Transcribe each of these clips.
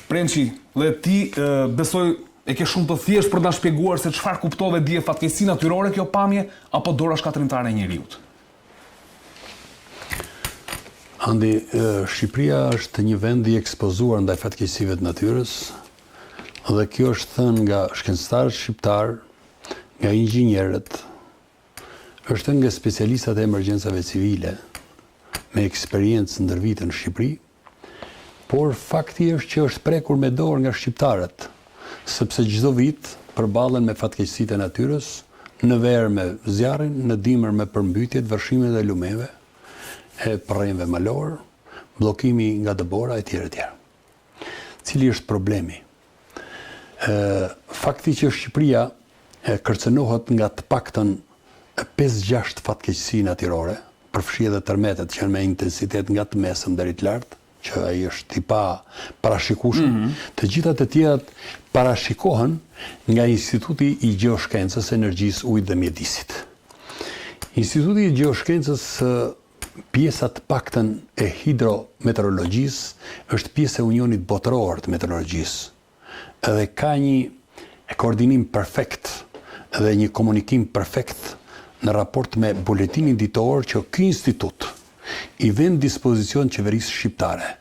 Prençi, dhe ti besoj e ke shumë të thjeshtë për të na shpjeguar se çfarë kuptove dje fatkeqësi natyrore kjo pamje apo dora shkatërrimtare e njeriut. Andi, Shqipëria është një vend i ekspozuar ndaj fatkeqësive të natyrës dhe kjo është thënë nga shkencëtarët shqiptarë, nga inxhinierët, është thënë nga specialistat e emergjencave civile me eksperiencë ndër vite në Shqipëri, Por fakti është që është prekur me dorë nga shqiptarët, sepse çdo vit përballen me fatkeqësitë e natyrës, në verë me zjarrin, në dimër me përmbytjet, vërshimet e lumenjve, e përrenjve malorë, bllokimi nga dëbora etj etj. Cili është problemi? Ë fakti që Shqipëria kërcënohet nga të paktën 5-6 fatkeqësi natyrore, përfshi edhe tërmetet që janë me intensitet nga të mesëm deri të lartë, që ai është i paparashikueshëm. Mm -hmm. Të gjitha të tjerat parashikohen nga Instituti i Gjeoshkencës, Energjisë, Ujit dhe Mjedisit. Instituti i Gjeoshkencës pjesa të paktën e hidrometeorologjisë është pjesë e Unionit Botëror të Meteorologjisë. Edhe ka një koordinim perfekt dhe një komunikim perfekt në raport me buletinin ditor që ky institut i vë në dispozicion qeverisë shqiptare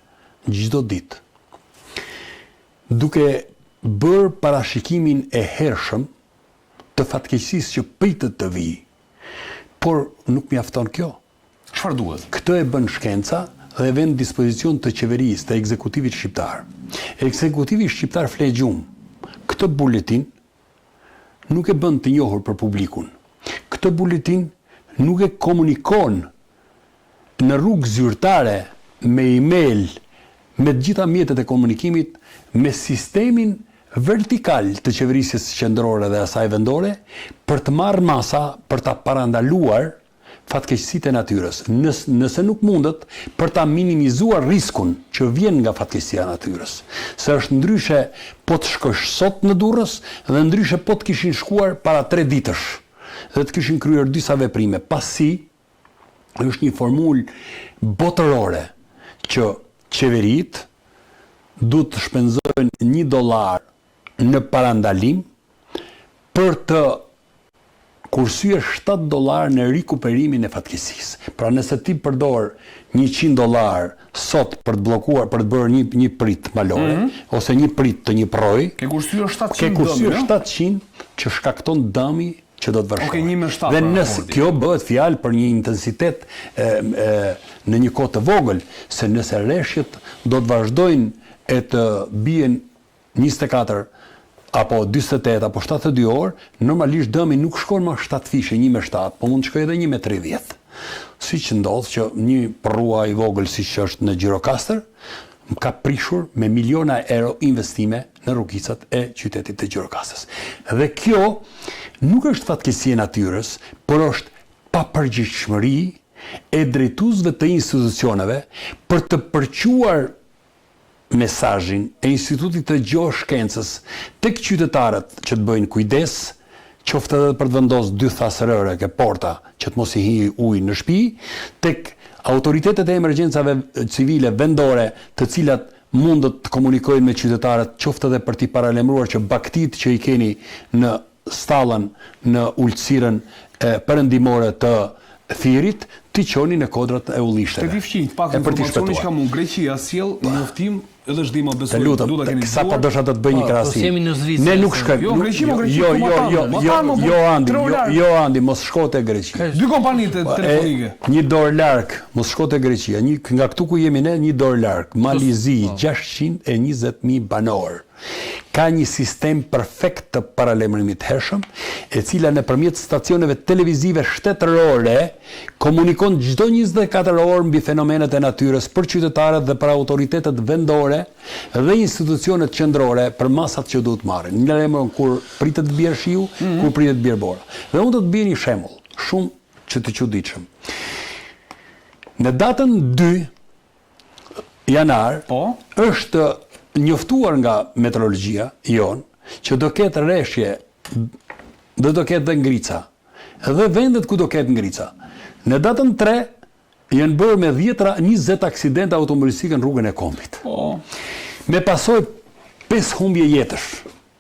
çdo ditë. Duke bërë parashikimin e hershëm të fatkeqësisë që pritet të vijë. Por nuk mjafton kjo. Çfarë duhet? Këtë e bën shkenca dhe e vë në dispozicion të qeverisë, të ekzekutivit shqiptar. Ekzekutivi shqiptar fle gjumë. Këtë buletin nuk e bën të njohur për publikun. Këtë buletin nuk e komunikon në rrugë zyrtare, me email, me të gjitha mjetet e komunikimit, me sistemin vertikal të qeverisjes qendrore dhe asaj vendore për të marrë masa për ta parandaluar fatkeqësitë e natyrës, nëse nuk mundet, për ta minimizuar riskun që vjen nga fatkeqësia e natyrës. Se është ndryshe po të shkosh sot në Durrës dhe ndryshe po të kishin shkuar para tre ditësh dhe të kishin kryer disa veprime, pasi është një formulë botërore që qeveritë duhet të shpenzojnë një dollar në parandalim për të kursyer 7 dollarë në rikuperimin e fatkeqësisë. Pra nëse ti përdor 100 dollarë sot për të bllokuar, për të bërë një një pritë malore mm -hmm. ose një pritë të një përroi, ke kursyer 700 ke kursyer 700 që shkakton dëmi që do të vërshojë. Okej, 1 me 7. Dhe nëse kjo bëhet fjalë për një intensitet e, e, në një kohë të vogël, se nëse reshjet do të vazhdojnë e të bien 24 apo 48 apo 72 orë, normalisht dëmi nuk shkon më 7 fishe, 1 me 7, po mund të shkojë edhe 1 me 30. Siç ndodh që një përrua i vogël siç është në Gjirokastër, ka prishur me miliona euro investime në rrugicat e qytetit të Gjirokastrës. Dhe kjo nuk është fatkeqësi e natyrës, por është papërgjegjshmëri e drejtuesve të institucioneve për të përçuar mesazhin e Institutit të Gjeoshkencës tek qytetarët që të bëjnë kujdes, qoftë edhe për të vendosë dy thasë rëre ke porta që të mos i hyjë uji në shtëpi, tek autoritetet e emergjencave civile vendore të cilat mundet të komunikojnë me qytetarët qoftë edhe për t'i paralajmëruar që bagëtitë që i keni në stallën në ultësirën perëndimore të Fierit, t'i çoni në kodrat e ullishteve. Te ky fqinj, të paktën informacioni që kam unë, Greqia sjell njoftim edhe është dhima besoj, do ta keni dëgjuar. Sapo dosha të të bëj një po, krahasim. Po jemi në Zvicër. Ne nuk shkojmë. Jo, Greqi, mo Greqi, jo, jo, jo, jo, jo, Andi, jo, jo, Andi, mos shko te Greqia. Dy kompani po, telefonike. Një dorë larg, mos shko te Greqia. Një nga këtu ku jemi ne, një dorë larg. Mali i Zi, 620.000 banorë. Ka një sistem perfekt të paralajmërimit të hershëm, e cila nëpërmjet stacioneve televizive shtetërore komunikon çdo 24 orë mbi fenomenet e natyrës për qytetarët dhe për autoritetet vendore dhe institucionet qendrore për masat që duhet marrin. Lajmëron kur pritet të bjerë shiu, mm -hmm. kur pritet të bjerë bora. Dhe unë do të bie një shembull shumë që të çuditshëm. Në datën 2 janar po? është njoftuar nga meteorologjia jonë që do ketë reshje dhe do ketë dhe ngrica. Dhe vendet ku do ketë ngrica. Në datën 3 janë bërë me dhjetra 20 aksidente automobilistike në rrugën e kombit. Po. Me pasojë. 5 humbje jetësh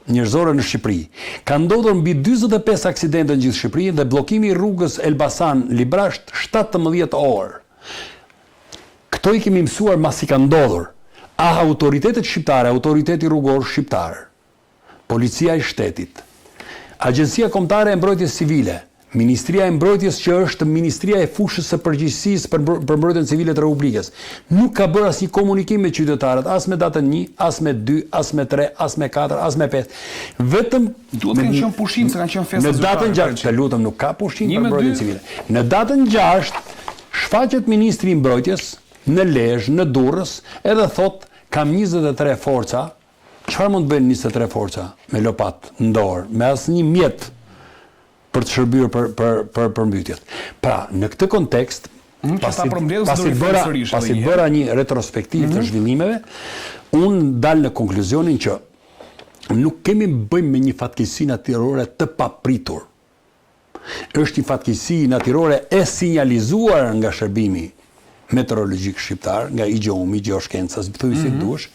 njerëzore në Shqipëri. Kanë ndodhur mbi 45 aksidente në gjithë Shqipërinë dhe bllokimi i rrugës Elbasan-Librazhd 17 orë. Këto i kemi mësuar masi kanë ndodhur. A autoritetet shqiptare, autoriteti rrugor shqiptar, Policia e Shtetit, Agjencia Kombëtare e Mbrojtjes Civile, Ministria e Mbrojtjes që është Ministria e fushës së përgjegjësisë për për mbrojtjen civile të Republikës, nuk ka bërë asnjë komunikim me qytetarët as me datën një, as me dy, as me tre, as me katër, as me pesë. Vetëm Duhet të kenë qenë pushim se kanë qenë festa zyrtare. Në datën 6, të lutem, nuk ka pushim për mbrojtjen civile. Në datën 6 shfaqet ministri i Mbrojtjes në Lezhë, në Durrës, edhe thotë kam 23 forca Çfarë mund të bëjnë 23 forca me lopatë në dorë, me asnjë mjet për të shërbyer për për për përmbytjet. Pra, në këtë kontekst, mm, pasi pasi bëra pasi bëra një retrospektivë mm -hmm. të mhm. zhvillimeve, unë dal në konkluzionin që nuk kemi bëjmë me një fatkeqësi natyrore të papritur. Është një fatkeqësi natyrore e sinjalizuar nga shërbimi meteorologjik shqiptar, nga IGJEUM-i, gjeoshkenca, thuaj si mhm. duash.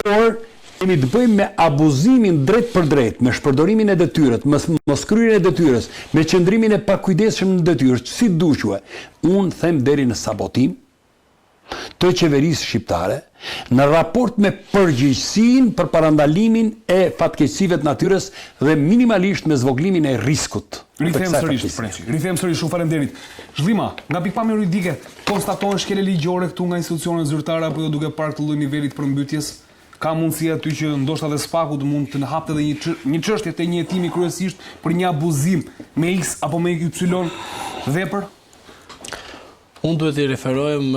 Por kemi të bëjmë me abuzimin drejtpërdrejt, me shpërdorimin e detyrës, mos moskryerjen e detyrës, me qëndrimin e pakujdesshëm në detyrë, si duash. Unë them deri në sabotim, të qeverisë shqiptare në raport me përgjegjësinë për parandalimin e fatkeqësive të natyrës dhe minimalisht me zvogëlimin e riskut të kësaj fatkeqësie. Rikthehem sërish, shumë faleminderit. Zhllima, nga pikëpamja juridike, konstatohen shkelje ligjore këtu nga institucionet zyrtare apo jo duke parë këtë lloj niveli të përmbytjes? Ka mundësi aty që ndoshta dhe SPAK-u të mund të hapte edhe një një çështje të një hetimi kryesisht për një abuzim me X apo me Y vepër? Unë duhet t'i referohem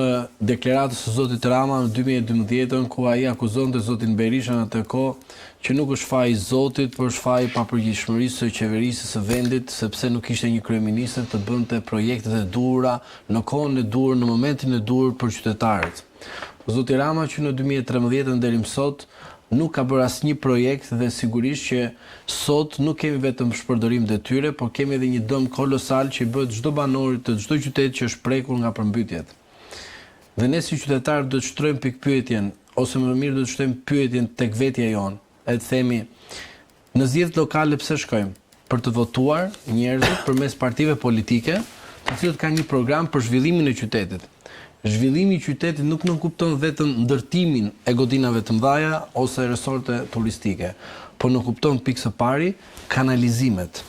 deklaratës së zotit Rama në 2012-ën, ku ai akuzonte zotin Berisha në atë kohë që nuk është faji i Zotit, por është faji i papërgjegjshmërisë së qeverisë së vendit, sepse nuk ishte një kryeministër të bënte projektet e duhura në kohën e duhur, në momentin e duhur për qytetarët. Zoti Rama që në 2013-ën deri më sot nuk ka bërë asnjë projekt dhe sigurisht që sot nuk kemi vetëm shpërdorim detyre, por kemi edhe një dëm kolosal që i bëhet çdo banori të çdo qyteti që është prekur nga përmbytjet. Dhe ne si qytetarë duhet të shtrojmë pikëpyetjen, ose më mirë duhet të shtrojmë pyetjen tek vetja jonë, e të themi, Në zgjedhjet lokale pse shkojmë? Për të votuar njerëzit përmes partive politike, të cilët kanë një program për zhvillimin e qytetit. Zhvillimi i qytetit nuk nënkupton vetëm ndërtimin e godinave të mëdha ose resorte turistike, por nënkupton pikë së pari kanalizimet.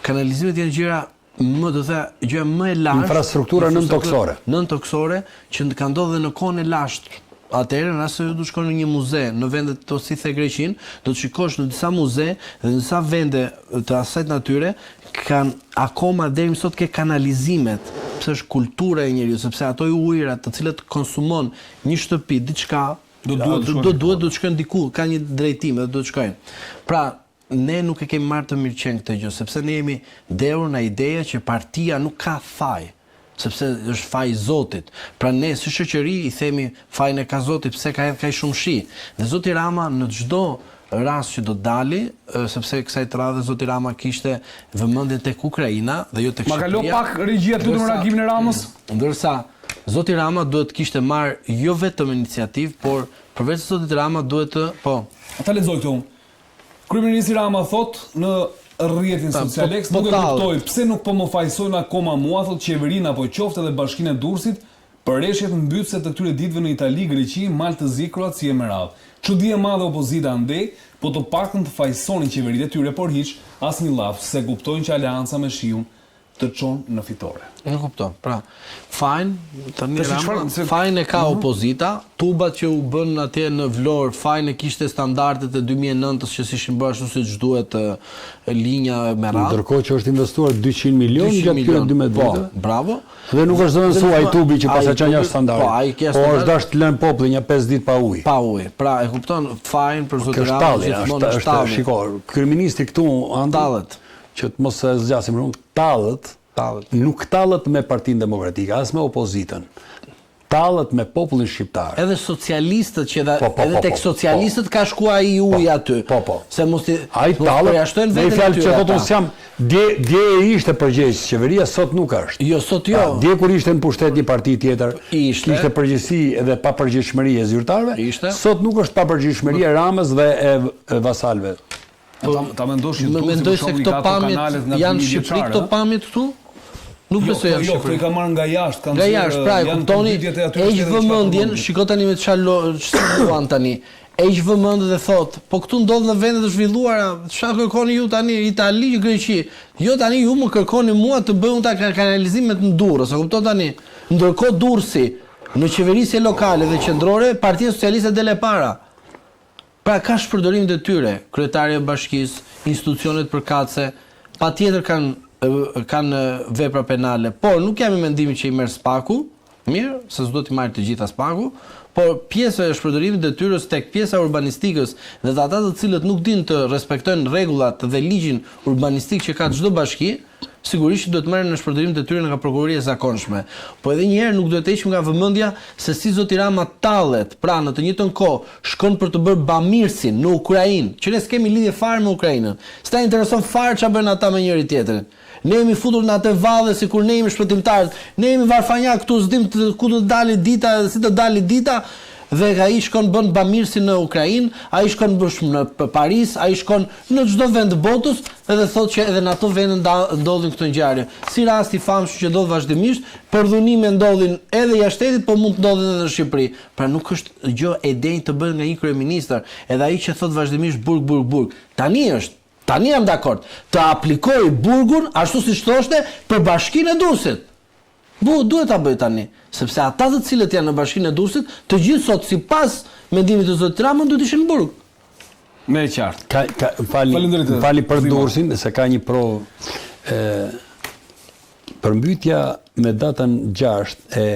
Kanalizimet janë gjëra më do të thoja gjëja më e lashtë infrastruktura nëntokësore nëntokësore që ka ndodhur dhe në kohën e lashtë atëherë në rast se ju do të shkoni në një muze në vendet to si the Greqinë do të shikosh në disa muze dhe në disa vende të asaj natyre kanë akoma deri më sot ke kanalizimet pse është kultura e njeriut sepse ato ujërat të cilët konsumon një shtëpi diçka do duhet do duhet do të shkojnë diku ka një drejtim dhe do të shkojnë pra Ne nuk e kemi marrë të mirëqenë këtë gjë, sepse ne jemi dehur nga ideja që partia nuk ka faj, sepse është faj i Zotit. Pra ne si shoqëri i themi fajin e ka Zoti pse ka hedh kaq shumë shi. Dhe zoti Rama në çdo rast që do dali, sepse kësaj të radhe zoti Rama kishte vëmendjen tek Ukraina dhe jo tek Shqipëria. Ma kalo pak regjia të lutem reagimin e Ramës. Ndërsa zoti Rama duhet të kishte marrë jo vetëm iniciativë, por përveç zotit Rama duhet të, po. Ta lexoj këtë unë. Kryeministri Rama thotë në rrjetin social X, nuk e kuptoj pse nuk po më fajësojnë akoma mua, thotë qeverinë apo qoftë edhe bashkinë e Durrësit për reshjet mbytëse të këtyre ditëve në Itali, Greqi, Mal të Zi, Kroaci e me radhë. Çudi e madhe opozita andej, po të paktën të fajësonin qeveritë e tyre, por hiç, asnjë llaf, s'e kuptojnë që aleanca me shiun të çon në fitore. Nuk kupton. Pra, fajin tani Rama, fajin e ka mhm. opozita, tubat që u bënë atje në Vlorë, fajin e kishte standardet e 2009-s që s'ishin bërë ashtu siç duhet linja me radhë. Ndërkohë që është investuar 200 milion gjatë këtyre 12 po, viteve. Bravo. Dhe nuk është zëvendësuar ai tubi që pasa qenë jashtë standardit. Po, ai ke Po është dashur të lënë popullin një 5 ditë pa ujë. Pa ujë. Pra, e kupton fajin për zotin Rama gjithmonë është tallje. Shiko, kryeministri këtu tallet. Që të mos e zgjasim shumë, tallet, tallet. Nuk tallet me Partinë Demokratike, as me opozitën. Tallet me popullin shqiptar. Edhe socialistët që edhe po, po, edhe po, tek po, socialistët po. ka shkuar ai uji po, aty. Po, po. Se mos ti ai tallet. Përjashtojnë veten. Me fjalë që thotë unë s'jam dje dje ishte përgjegjës qeveria, sot nuk është. Jo, sot jo. Pra, dje kur ishte në pushtet një parti tjetër, ishte. kishte përgjegjësi edhe papërgjegjshmëri e zyrtarëve. Ishte. Sot nuk është papërgjegjshmëri e Ramës dhe e, e vasalëve. Po ta, ta mendosh që Durrësi mendoj se këto pamjet janë në Shqipëri këto pamjet këtu? Nuk jo, besoj janë jo, Shqipëri. Jo, këto i ka marrë nga jashtë, kanë nga jashtë, pra e kuptoni, heq vëmendjen, shiko tani me çfarë luan tani. Heq vëmendjen dhe thotë, po këtu ndodh në vende të zhvilluara, çfarë kërkoni ju tani, Itali, Greqi. Jo tani ju më kërkoni mua të bëj unë ta kanalizimet në Durrës, e kupton tani? Ndërkohë Durrësi në qeverisje lokale dhe qendrore, Partia Socialiste del e para. Pra ka shpërdorim detyre, kryetarja e bashkisë, institucionet përkatëse, patjetër kanë kanë vepra penale, por nuk jam i mendimit që i merr SPAK-u, mirë, se s'duhet t'i marrë të gjitha SPAK-u, por pjesa e shpërdorimit të detyrës tek pjesa e urbanistikës dhe të ata të cilët nuk dinë të respektojnë rregullat dhe ligjin urbanistik që ka çdo bashki, Sigurisht që duhet të merren në shpërdorim detyre nga prokuroria e zakonshme. Po edhe një herë nuk duhet të heqim nga vëmendja se si zoti Rama tallet, pra në të njëjtën kohë shkon për të bërë bamirësin në Ukrainë, që ne s'kemi lidhje fare me Ukrainën. S'na intereson fare ça bëjnë ata me njëri tjetrin. Ne jemi futur në atë valle sikur ne jemi shpëtimtarët. Ne jemi varfanjakë këtu s'dimë ku do të dali dita dhe si do dali dita dhe ai shkon bën bamirësin në Ukrainë, ai shkon në Paris, ai shkon në çdo vend të botës edhe thotë që edhe në ato vende ndodhin këto ngjarje. Si rasti i famshëm që ndodh vazhdimisht, përdhunime ndodhin edhe jashtë shtetit, po mund të ndodhin edhe në Shqipëri. Pra nuk është gjë e denjë të bëhet nga një kryeministër, edhe ai që thotë vazhdimisht burg burg burg. Tani është, tani jam dakord, të aplikojë burgun ashtu siç thoshte për bashkinë e Durrësit. Po, duhet ta bëjë tani, sepse ata të cilët janë në bashkinë e Durrësit, të gjithë sot sipas mendimit të zotit Rama duhet të ishin në burg. Më e qartë. Ka ka falni, më falni për Durrësin, se ka një provë ë përmbytja me datën 6 e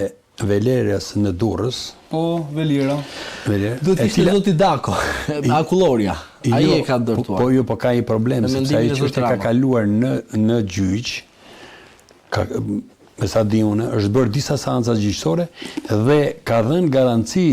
Velerës në Durrës. Po, Velira. Velira. Duhet të ishte zoti Dako, akullorja. Ai jo, e ka ndërtuar. Po, po jo, po ka një problem, sepse ai çështje ka kaluar në në gjyq. Ka me sa di unë, është bërë disa seanca gjyqësore dhe ka dhënë garanci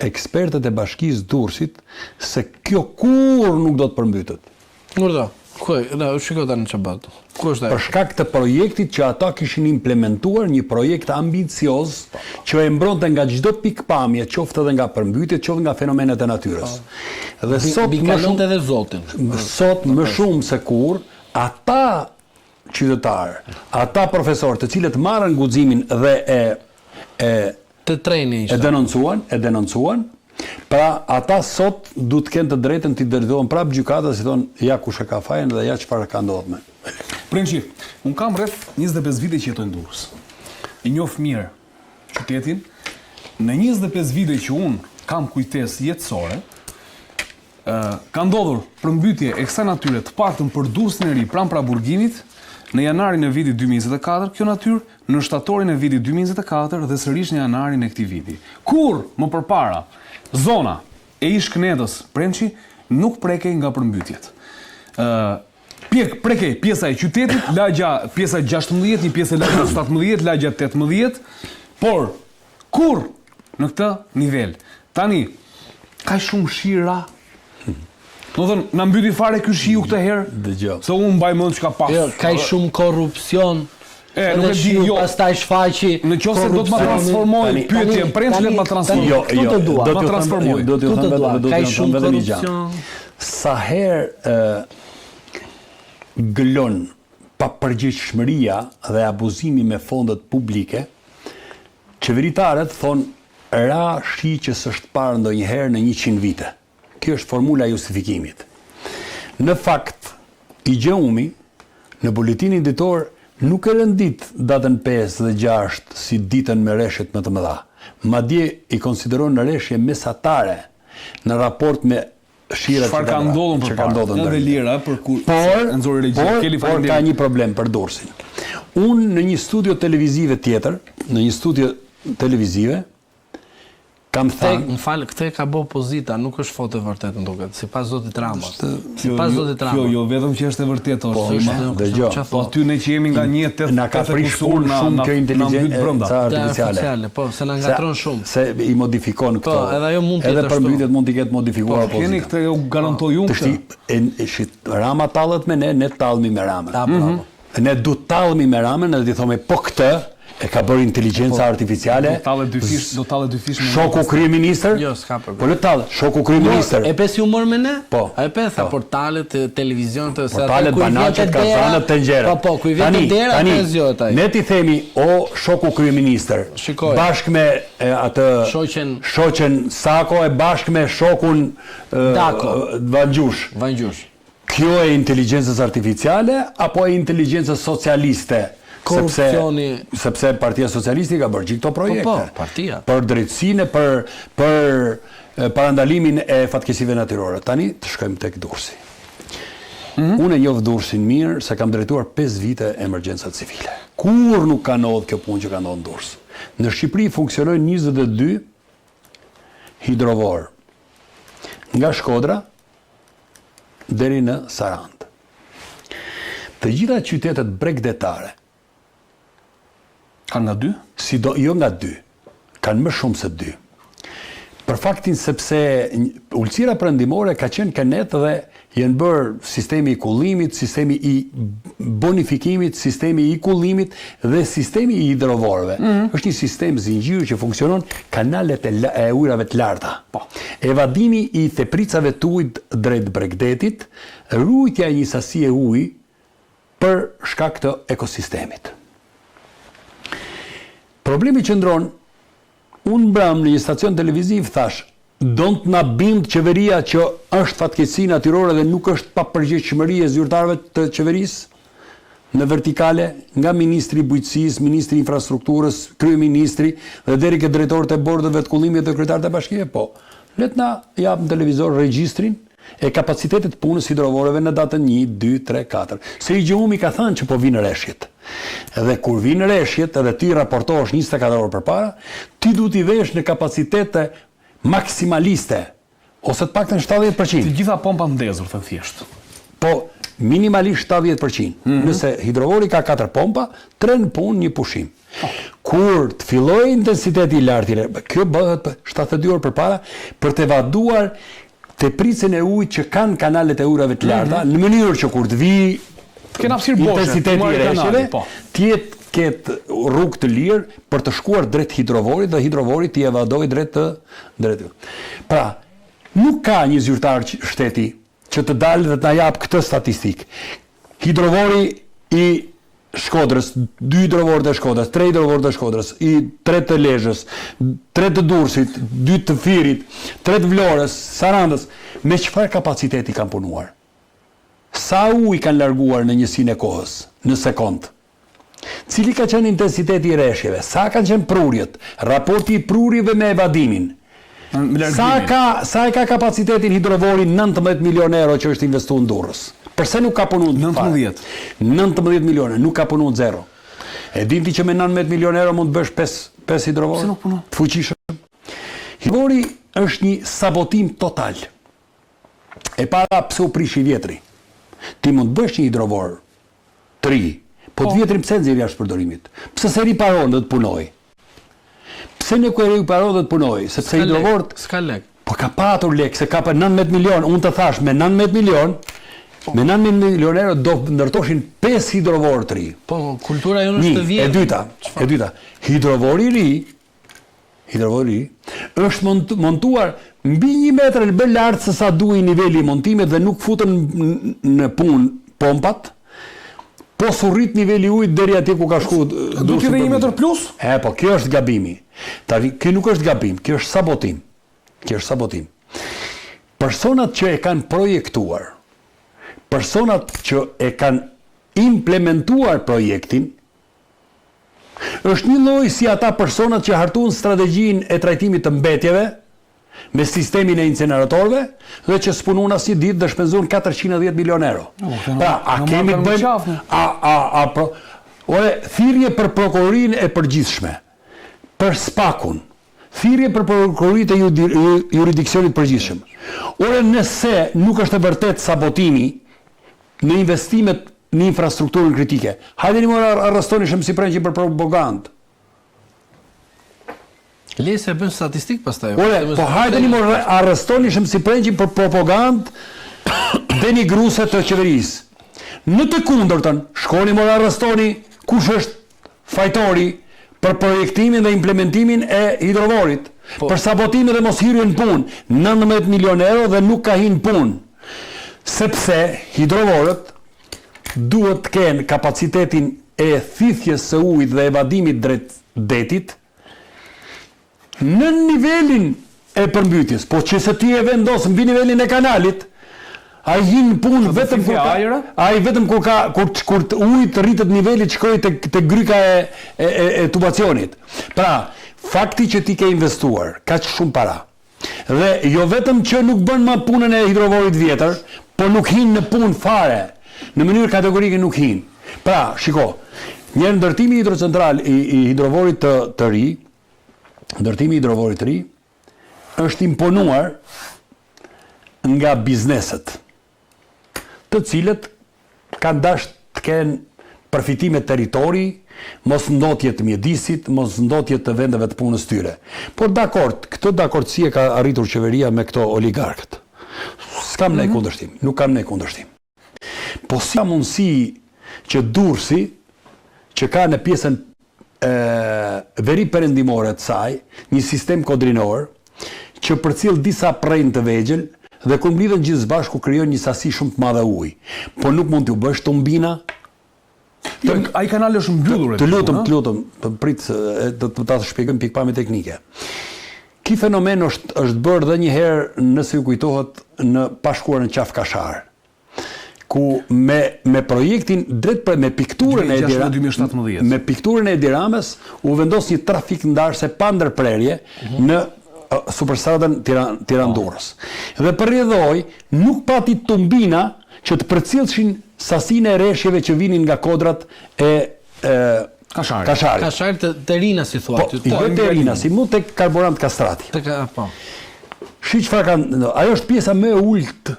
ekspertët e bashkisë Durrësit se kjo kurrë nuk do të përmbytet. Urdhëro, ku e, na, shiko tani ç'a bëhet. Ku është ajo? Për shkak të projektit që ata kishin implementuar, një projekt ambicioz që e mbronte nga çdo pikëpamje, qoftë edhe nga përmbytjet, qoftë nga fenomenet e natyrës. Dhe sot më shumë edhe Zotin. Sot më shumë se kurrë, ata qytetarë, ata profesorë të cilët marrën guximin dhe e e Te treni ishte. E denoncuan, e denoncuan. Pra ata sot duhet të kenë të drejtën t'i drejtohen prapë gjykatës i thonë ja kush e ka fajin dhe ja çfarë ka ndodhur me. Prençi, unë kam rreth 25 vite që jetoj në Durrës. E njoh mirë qytetin. Në 25 vite që unë kam kujtesë jetësore, Ka ndodhur përmbytje e kësaj natyre të paktën për Durrësin e Ri pranë paraburgimit në janarin e vitit 2024, kjo natyrë në shtatorin e vitit 2024 dhe sërish në janarin e këtij viti. Kurrë më përpara, zona e ish-kënetës Prençi nuk prekej nga përmbytjet. Ë Pjek, prekej pjesa e qytetit, lagja pjesa 16, një pjesë e lagja 17, lagja 18, por Kurrë në këtë nivel. Tani, kaq shumë shi ra. Domethënë, na mbyti fare ky shiu këtë herë. Dëgjo. Se unë mbaj mend çka pas. Jo, kaq shumë korrupsion. E, nuk e di, jo. Pastaj shfaqi. Në qoftë se do të ma transformoj pyetjen, Prençi le të ma transformoj. Jo, jo, do të transformoj. Do t'ju them vetëm, do t'ju them vetëm një gjë. Sa herë gëlon papërgjegjshmëria dhe abuzimi me fondet publike, Qeveritarët thonë ra shi që s'është parë ndonjëherë në 100 vite. Kjo është formula e justifikimit. Në fakt, IGJEUM-i në buletinin ditor nuk e rendit datën 5 dhe 6 si ditën me reshjet më të mëdha. Madje i konsideron reshje mesatare në raport me shirat që kanë ndodhur që kanë ndodhur ndër vite. Për kur por, e nxori regjia. Por, Keli por ka një problem për Durrësin. Unë në një studio televizive tjetër, në një studio televizive, Kam thënë, më fal, këtë e ka bë opozita, nuk është foto e vërtetë më duket, sipas zotit Rama. Sipas zotit Rama. Kjo jo vetëm që është e vërtetë, po, është. Dëgjo. Po aty ne që jemi nga një tetë na ka prish punë shumë kjo inteligjenca artificiale. Po, se na ngatërron shumë. Se i modifikon këto. Po, edhe ajo mund të jetë Edhe përmbytjet mund t'i ketë modifikuar po, opozita. Keni këtë ju garantoj unë këtë. Rama tallet me ne, ne tallemi me Ramën. Mhm. Ne duhet tallemi me Ramën dhe t'i thomi po këtë e ka bërë inteligjenca po, artificiale. Do tallet dyfish, do tallet dyfish me Shoku kryeministër? Jo, s'ka problem. Po le tallet, shoku kryeministër. E pe si u mor me ne? Po. A e pe tha po. portalet, televizionet, se atë portalet, banaqet, kazanët, tenxheret. Po, po, ku i vjen te dera tani, zgjohet ai. Ne t'i themi o shoku kryeministër, bashkë me e, atë shoqen shoqen Sako e bashkë me shokun Dako, Vangjush. Vangjush. Kjo e inteligjencës artificiale apo e inteligjencës socialiste? Korrupsioni. Sepse, sepse Partia Socialiste i ka bërë gjithë këto projekte. Po, po, partia. Për drejtësinë, për për parandalimin e fatkeqësive natyrore. Tani të shkojmë tek Durrësi. Mm -hmm. Unë e njoh Durrësin mirë se kam drejtuar 5 vite emergjencat civile. Kurrë nuk ka ndodhur kjo punë që ka ndodhur në Durrës. Në Shqipëri funksionojnë 22 hidrovorë. Nga Shkodra deri në Sarandë. Të gjitha qytetet bregdetare kanë nga dy? Si do, jo nga dy, kanë më shumë se dy. Për faktin sepse ultësira perëndimore ka qenë kënetë dhe janë bërë sistemi i kullimit, sistemi i bonifikimit, sistemi i kullimit dhe sistemi i hidrovorëve. Mm -hmm. Është një sistem zinxhir që funksionon kanalet e, e ujërave të larta. Po. Evadimi i tepricave të ujit drejt bregdetit, ruajtja e një sasie uji për shkak të ekosistemit. Problemi qëndron Unë mbrëmë në një stacion televiziv thashë, don të na bindë qeveria që është fatkeqësi natyrore dhe nuk është papërgjegjshmëri e zyrtarëve të qeverisë në vertikale, nga ministri i Bujqësisë, ministri i Infrastrukturës, kryeministri dhe deri ke drejtorët e bordeve të kullimit dhe kryetarët e bashkive? Po. Le të na japë në televizor regjistrin e kapacitetit të punës hidrovorëve në datën një, dy, tre, katër. Se IGJEUM-i ka thënë që po vijnë reshjet. Dhe kur vijnë reshjet edhe ti raportohesh 24 orë përpara, ti duhet t'i vesh në kapacitete maksimaliste, ose të paktën 70%. Të gjitha pompat ndezur, thënë thjesht. Po, minimalisht 70%. Mm -hmm. Nëse hidrovori ka 4 pompa, 3 në punë, një pushim. Kur të fillojë intensiteti i lartë, kjo bëhet 72 orë përpara për të evaduar tepricën e ujit që kanë kanalet e ujërave të larta, mm -hmm. në mënyrë që kur të vijë të kenë hapësirë boshe, intensiteti i reshjeve, po. të jetë ketë rrugë të lirë për të shkuar drejt hidrovorit dhe hidrovori t'i evadojë drejt të drejt. Pra, nuk ka një zyrtar shteti që të dalë dhe të na japë këtë statistikë. Hidrovori i Shkodrës, dy hidrovorët e Shkodrës, tre hidrovorët e Shkodrës, i tre të Lezhës, tre të Durrësit, dy të Fierit, tre të Vlorës, Sarandës, me çfarë kapaciteti kanë punuar? Sa ujë kanë larguar në njësinë e kohës, në sekondë? Cili ka qenë intensiteti i reshjeve? Sa kanë qenë prurjet? Raporti i prurjeve me evadimin? Sa ka sa e ka kapacitetin hidrovori 19 milionë euro që është investuar në Durrës? Përse nuk ka punu 19? 19 milionë, nuk ka punu zero. E din ti që me 19 milionë euro mund të bësh 5 5 hidrovorë? Pse nuk punon? Të fuqishëm. Hidrovori është një sabotim total. E para pse u prish i vjetri? Ti mund të bësh një hidrovor të ri. Po të po. vjetrin pse nxjerr jashtë përdorimit? Pse s'e riparon dhe të punojë? Pse nuk e riparon dhe të punojë? Sepse hidrovorët s'ka lek. Po ka patur lek, se ka për 19 milion, unë të thash me 19 milion, po. me 19 milion euro do ndërtoshin 5 hidrovorë të ri. Po, kultura jonë është të vjedhë. E dyta, e dyta, hidrovori i ri Hidrovori është montuar mbi një metër më lart se sa duhej niveli i montimit dhe nuk futën në punë pompat, po s'u rrit niveli i ujit deri atje ku ka shku Do të një metër plus? E, po, kjo është gabimi. Tani, kjo nuk është gabim, kjo është sabotim. Kjo është sabotim. Personat që e kanë projektuar, personat që e kanë implementuar projektin, Është njëlloj si ata personat që hartuan strategjinë e trajtimit të mbetjeve me sistemin e inceneratorëve dhe që s'punuan asnjë ditë dhe shpenzuan 410 milionë euro. Pra, a kemi të bëjmë a a a pro Ore, thirrje për prokurorinë e përgjithshme, për SPAK-un. Thirrje për prokuroritë e juridiksionit të përgjithshëm. Ore nëse nuk është e vërtetë sabotimi në investimet në infrastrukturën kritike, hajdeni more arrestoni Shemsi Prençin për propagandë. Le se bën statistikë pastaj. Ore, po hajdeni more arrestoni Shemsi Prençin për propagandë denigruese të qeverisë. Në të kundërtën, shkoni more arrestoni kush është fajtori për projektimin dhe implementimin e hidrovorit, po. për sabotimin dhe mos hyrjen në punë, 19 milion euro dhe nuk ka hi në punë. Sepse hidrovorët duhet të kenë kapacitetin e thithjes së ujit dhe evadimit drejt detit, Nën nivelin e përmbytjes, po që se ti e vendos mbi nivelin e kanalit, ai hyn në punë vetëm kur ka, ai vetëm kur ka kur kur uji të rritet niveli të shkojë tek tek gryka e e e, e tubacionit. Pra, fakti që ti ke investuar kaq shumë para dhe jo vetëm që nuk bën më punën e hidrovorit vjetër, po nuk hyn në punë fare. Në mënyrë kategorike nuk hyn. Pra, shiko, njëherë ndërtimi hidrocentral i, i hidrovorit të, të ri, ndërtimi i hidrovorit të ri, është imponuar nga bizneset, të cilët kanë dashtë të kenë përfitime territori, mos ndotje të mjedisit, mos ndotje të vendeve të punës tyre. Por dakord, këtë dakordësi e ka arritur qeveria me këto oligarkët. S'kam ndonjë kundërshtim, nuk kam ndonjë kundërshtim. Po si ka mundësi që Durrësi, që ka në pjesën veriperëndimore të saj një sistem kodrinor që përcjell disa përrenj të vegjël dhe kur mblidhen gjithë së bashku krijojnë një sasi shumë të madhe uji. Po nuk mund t'u bësh tumbina? Jo, ai kanal është mbyllur. Të lutem, të lutem, të prit do të ta shpjegoj pikëpamje teknike. Ky fenomen është është bërë dhe një herë nëse ju kujtohet në pa shkuar në Qafë Kashar. ku me me projektin drejt me pikturën e Edi 2017. Me pikturën e Edi Ramës u vendos një trafik ndarëse pa ndërprerje uh mhm. -huh. në superstradën Tiranë Tiranë Durrës. Dhe për rrjedhojë nuk pati tumbina që të përcillshin sasinë e reshjeve që vinin nga kodrat e e Kasharit. Kasharit. Kasharit te, te Rinasi thua po, aty. Po, jo te Rinasi, mu tek karburant Kastrati. Tek po. Shi çfarë kanë, ajo është pjesa më e ulët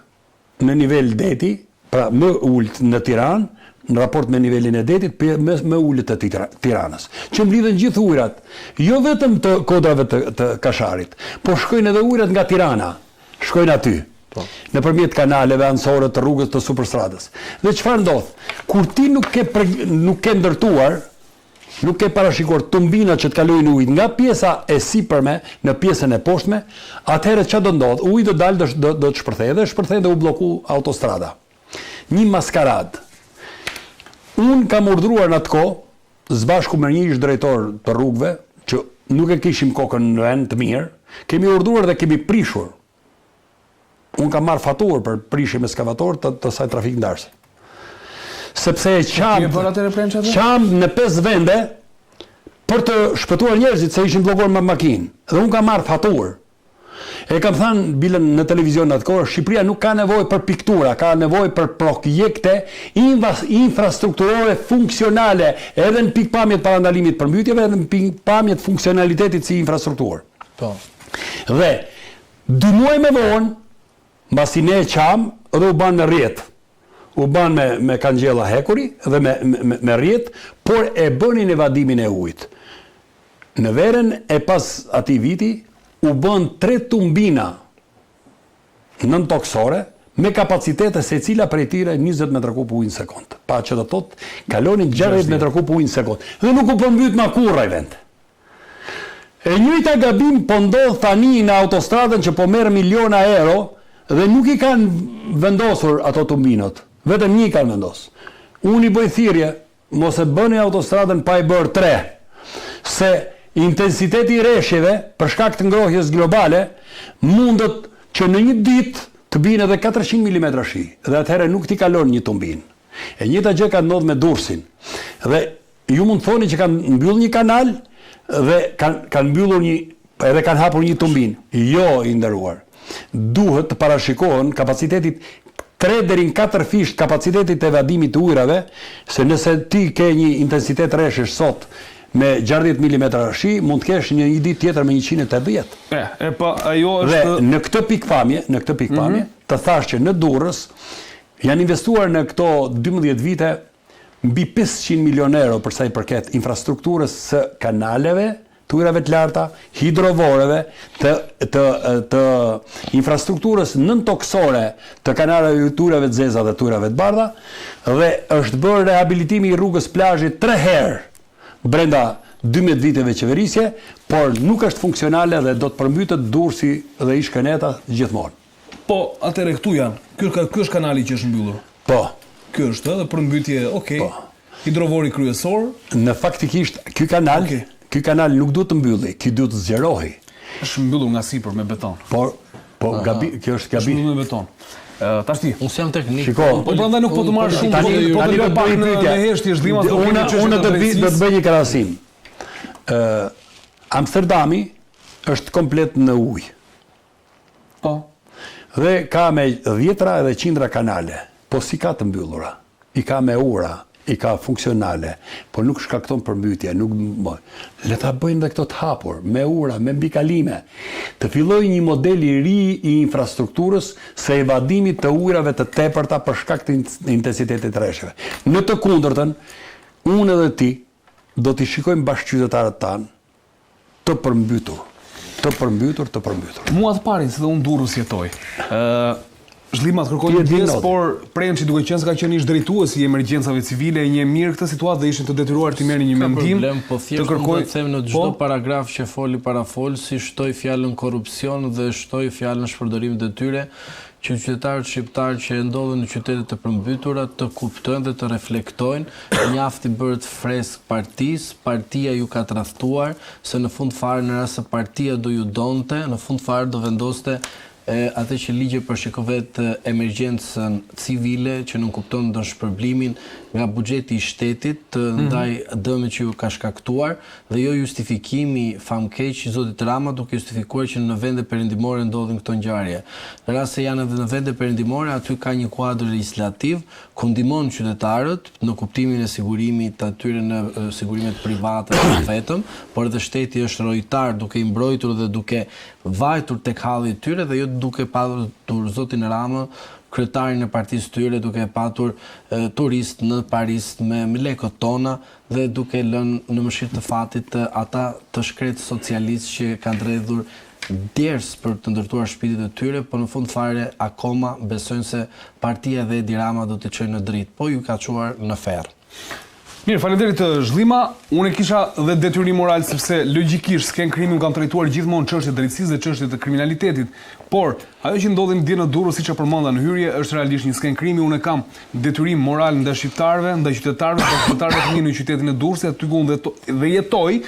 në nivel deti, pra më ulët në Tiranë, në raport me nivelin e detit, më më ulët të Tiranës, që mblidhen gjithë ujërat, jo vetëm të kodrave të të Kasharit, po shkojnë edhe ujërat nga Tirana, shkojnë aty. Po. Nëpërmjet kanaleve anësore të rrugës të superstradës. Dhe çfarë ndodh? Kur ti nuk ke nuk ke ndërtuar Nuk ke parashikuar tumbinat që të kalojnë ujit nga pjesa e sipërme në pjesën e poshtme, atëherë ça do ndodhë? Uji do dalë do do do të shpërthejë dhe shpërthen dhe u blloku autostrada. Një maskaradë. Unë kam urdhëruar në atë kohë, së bashku me një ish drejtor të rrugëve, që nuk e kishim kokën në vend të mirë, kemi urdhëruar dhe kemi prishur Unë kam marrë faturë për prishje me skavator të, të saj trafik ndarëse. Sepse e qamë, qamë në 5 vende për të shpëtuar njerëzit se ishin bllokuar me makinë. Dhe unë kam marrë faturë. E kam thënë bile në televizion në atë kohë, Shqipëria nuk ka nevojë për piktura, ka nevojë për projekte infrastrukturore funksionale, edhe në pikëpamje të parandalimit të përmbytjeve, edhe në pikëpamje të funksionalitetit si infrastrukturë. Po. Dhe Dy muaj me vonë, mbasi ne e qamë dhe u banë me rrjet. U banë me me kangjella hekuri dhe me me me rrjet, por e bënin evadimin e ujit. Në verën e pas atij viti u bënë tre tumbina nëntokësore me kapacitete secila prej tyre 20 metra kub ujë në sekondë. Pa që do të thotë kalonin 60 metra kub ujë në sekondë. Dhe nuk u përmbyt ma kurrë ai vend. E njëjta gabim po ndodh tani në autostradën që po merr miliona euro dhe nuk i kanë vendosur ato tumbinot. Vetëm një i kanë vendos. Unë i bëj thirrje, mos e bëni autostradën pa i bërë tre. Se intensiteti i reshjeve, për shkak të ngrohjes globale, mundet që në një ditë të bijnë edhe 400 milimetra shi dhe atëherë nuk t'i kalon një tumbinë. E njëjta gjë ka ndodhur me Durrësin. Dhe Ju mund të thoni që kanë mbyllur një kanal dhe kanë kanë mbyllur një edhe kanë hapur një tumbinë. Jo, i nderuar. Duhet të parashikohen kapacitetit 3 deri në 4 fish kapacitetit të evadimit të ujërave, se nëse ti ke një intensitet reshjesh sot. me 60 milimetra shi, mund të kesh një një ditë tjetër me 180. E, e pa, ajo është Dhe në këtë pikëpamje, në këtë pikëpamje, mm -hmm. të thashë që në Durrës janë investuar në këto 12 vite mbi 500 milionë euro për sa i përket infrastrukturës së kanaleve, të ujërave të larta, hidrovoreve, të të të infrastrukturës nëntokësore të kanaleve të ujërave të zeza dhe të ujërave të bardha dhe është bërë rehabilitimi i rrugës plazhit tre herë brenda 12 viteve qeverisje, por nuk është funksionale dhe do të përmbytet Durrësi dhe ish Këneta gjithmonë. Po, atëherë këtu janë. Ky ky është kanali që është mbyllur. Po. Ky është edhe përmbytje, okay. Po. Hidrovori kryesor. Në faktikisht ky kanal, okay. ky kanal nuk duhet të mbyllej, ky duhet të zgjerohej. Është mbyllur nga sipër me beton. Por po gabi, kjo është gabi. Është mbyllur me beton. Ë tashti, unë s'jam teknik. Shiko, po prandaj nuk po të marr shumë, po po të lë pak në në heshtje zhdima do të unë unë do të do të bëj një krahasim. Ë Amsterdami është komplet në ujë. Po. Dhe ka me dhjetra edhe qindra kanale, po s'i ka të mbyllura. I ka me ura, i ka funksionale, po nuk shkakton përmbytje, nuk bën. Le ta bëjnë dhe këto të hapur, me ura, me mbikalime. Të fillojë një model i ri i infrastrukturës së evadimit të ujërave të tepërta për shkak të intensitetit të reshjeve. Në të kundërtën, unë edhe ti do t'i shikojmë bashkëqytetarët tanë Të përmbytur. Të përmbytur, të përmbytur. Mua të parin, se dhe unë Durrës jetoj. Ë Zhllima të kërkoj ndjesë, por Prençi duke qenë se ka qenë ish drejtues i emergjencave civile e njeh mirë këtë situatë dhe ishin të detyruar t'i merrnin një mendim. Problem, po thjesht të kërkoj të them në çdo po? paragraf që foli parafolësi shtoi fjalën korrupsion dhe shtoi fjalën shpërdorim detyre që qytetarët shqiptarë që ndodhen në qytete të përmbytura të kuptojnë dhe të reflektojnë Mjaft i bërët fresk partisë, partia ju ka tradhtuar, se në fund fare në rast se partia do ju donte, në fund fare do vendoste atë që ligji e parashikon vetë emergjencën civile që nënkupton dëmshpërblimin nga buxheti i shtetit ndaj dëmit që ju ka shkaktuar dhe jo justifikimi famkeq i zotit Rama duke justifikuar që në vende perëndimore ndodhin këto ngjarje. Në rast se janë edhe në vende perëndimore aty ka një kuadër legjislativ ku ndihmon qytetarët në kuptimin e sigurimit të atyre në sigurimet private jo vetëm, por edhe shteti është rojtar duke i mbrojtur dhe duke vajtur tek halli i tyre dhe jo duke patur zotin Rama kryetarin e partisë tyre duke e patur turist në Paris me me lekët tona dhe duke lënë në mëshirë të fatit ata të shkretë socialistë që kanë dredhur djersë për të ndërtuar shtëpitë e tyre, po në fund fare akoma besojnë se partia dhe Edi Rama do t'i çojë në dritë, po ju ka çuar në ferr. Mirë, faleminderit Zhllima. Unë e kisha dhe detyrim moral sepse logjikisht skenë krimi unë kam trajtuar gjithmonë çështje të drejtësisë dhe çështje të kriminalitetit. Por, ajo që ndodhi dje në Durrës, siç e përmenda në hyrje, është realisht një skenë krimi. Unë e kam detyrim moral ndaj shqiptarëve, ndaj qytetarëve, ndaj qytetarëve të mi në qytetin e Durrësit, aty ku unë dhe, dhe jetoj,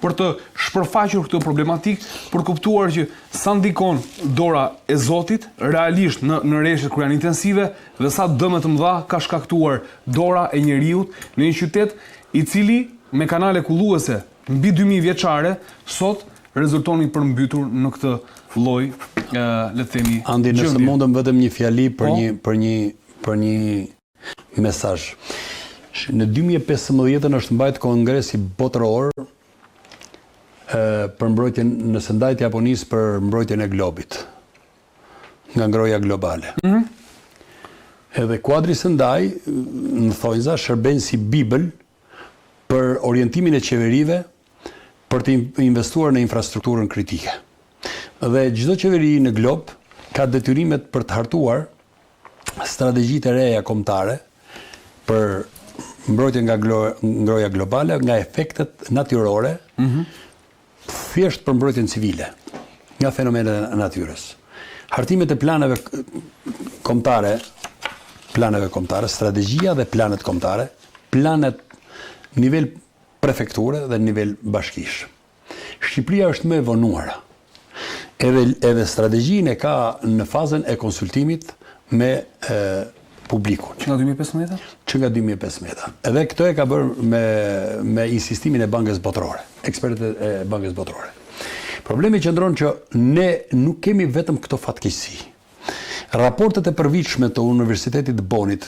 për të shpërfaqur këtë problematikë, për të kuptuar që sa ndikon dora e Zotit realisht në në reshjet kur janë intensive dhe sa dëme të mëdha ka shkaktuar dora e njeriut në një qytet i cili me kanale kulluese mbi 2000 vjeçare sot rezulton i përmbytur në këtë lloj le të themi Andi, nëse mundem vetëm një fjali për po? një për një për një Mesazh. Në 2015-ën është mbajt Kongresi Botëror për mbrojtjen në Sendai të Japonisë për mbrojtjen e globit nga ngrohja globale. Mm -hmm. Edhe kuadri Sendai në thonjza shërben si bibël për orientimin e qeverive për të investuar në infrastrukturën kritike. Dhe çdo qeveri në glob ka detyrimet për të hartuar strategjitë e reja kombëtare për mbrojtjen nga ngrohja globale, nga efektet natyrore, mm -hmm. thjesht për mbrojtjen civile nga fenomenet e natyrës. Hartimet e planeve kombëtare, planeve kombëtare, strategjia dhe planet kombëtare, planet nivel prefekture dhe nivel bashkish. Shqipëria është më e vonuara. Edhe edhe strategjinë e ka në fazën e konsultimit me e, publikun. Që nga 2015-a? Që nga 2015-a. Edhe këtë e ka bërë me me insistimin e Bankës Botërore, ekspertët e Bankës Botërore. Problemi qëndron që ne nuk kemi vetëm këto fatkeqësi. Raportet e përvitshme të Universitetit të Bonit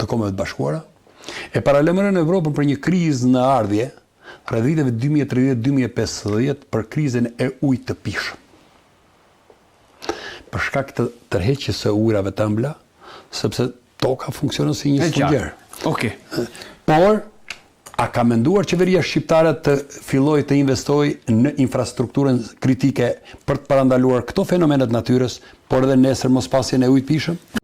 të Kombeve të Bashkuara e paralajmërojnë Evropën për një krizë në ardhje. rreth viteve 2030 2050 për krizën e ujit të pijshëm. Për shkak të tërheqjes së ujërave të ëmbla, sepse toka funksionon si një sfungjer. Okej. Por a ka menduar qeveria shqiptare të fillojë të investojë në infrastrukturën kritike për të parandaluar këto fenomene të natyrës, por edhe nesër mospasjen e ujit të pijshëm?